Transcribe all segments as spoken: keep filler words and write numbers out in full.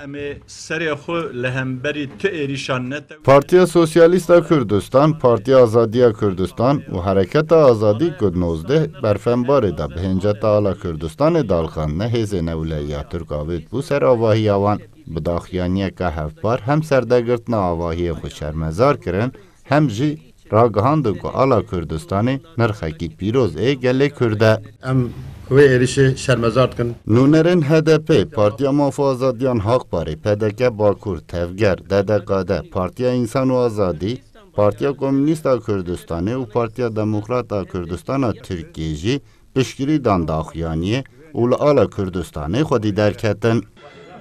Em ê serê xwe li hemberî tu êrîşan netewî. Partiya Sosyalîst a Kurdistan, Partiya Azadiya Kurdistan û Hereketa Azadî ku nozdeh berfembarê de bi hênceta ala Kurdistanê dalxandine, hêzên ewlehiya Tirk avêt bû ser avahiya wan. Bi daxuyaniyeke hevpar hem serdegirtina avahiyên xwe şermezar kirin, hem jî ragihandin ku ala Kurdistanê nirxekî pîroz ê gelê Kurd e. Em wê êrişê şermezar dikin. Nûnerên H D P, Partiya Maf û Azadiyan Haqparê, P D K Bakur, Tevger, D D K D, Partiya Însan û Azadî, Partiya Komûnîst a Kurdistanê û Partiya Demokrat a Kurdistana Tirkiyê jî piştgirî dan daxuyaniyê û li ala Kurdistanê xwedî derketin.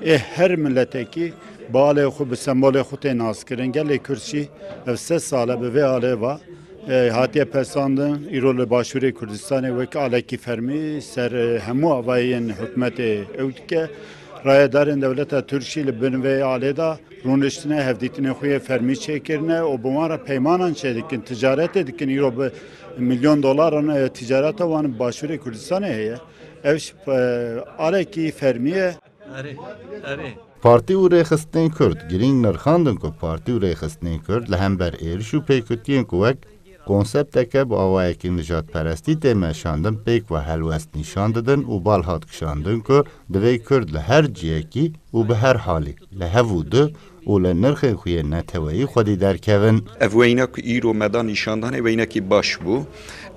Ê her miletekî bi alê xwe, bi sembolê xwe tê naskirin. Gelê Kurd jî ev sed sal e bi vê alê ve, e, hatiye pesandin. Îro li Başûrê Kurdistanê wek alekî fermî ser, e, hemû avahiyên hikûmetê ew dike. Rayedarên dewleta Tirk jî li bin vê alê de rûniştine, hevdîtinên xwe yê fermî çêkirine û bi wan re peymanan çêdikin, ticaretê dikin. Îro bi milyon dolaran, e, ticareta wan bi Başûrê Kurdistanê heye. Ev jî, e, alekî fermî ye. Erê, erê. Partî û rêxistinên Kurd girîng nirxandin ku partî û rêxistinên Kurd li hember êriş û pêkutiyên ku wek konsepteke bi awayekî nijadperestî tê meşandin, pêk ve helwest nîşan didin û bal hat kişandin ku divê Kurd li her ciyekî û bi her halî li hev û du û li nirxên xwe yên neteweyî xwedî derkevin. Ev weyna ku îro me da nîşandanê weynekî baş bû.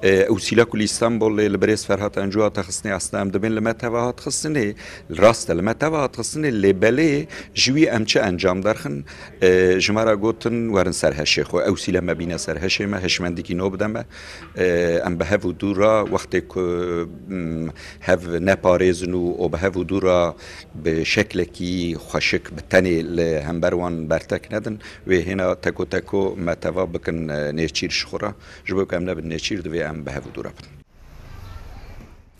E, ew sîla ku li Îstanbulê li birêz Ferhat Encu hate xistinê, aslında em dibên li me teva hat xistinê, rast e li me teva hat xistinê, lê belê ji wî em çi encam derxin? E, ji me re gotin werin ser heşê xwe. Ew sîle me bîne ser heşê me, hişmendîkî nû bide me. E, em bi hev û dû re wextê ku, mm, hev neparêzin û, û bi hev û dû re bi şeklekî xweşik bi tenê li hember wan bertek nedin, wê hêna teko teko me teva bikin, e, nêçîr ji xwe re. Ji bo ku em nebin nêçîr, divê em bi hev û dû re bin.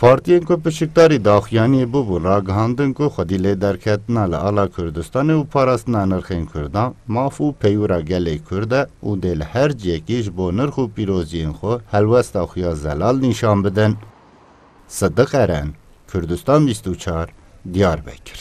Partiyên ku pişikdarî daxuyaniyê bûbûn ragihandin ku xwedî lê derketina li ala Kurdistanê û parastina nirxên Kurdan maf û peywira gelê Kurd e û dê li her ciyekî ji bo nirx û pîroziyên xwe helwesta xwe ya zelal nîşan bidin. Sidiq Eren, Kurdistan bîst û çar, Diyarbekir.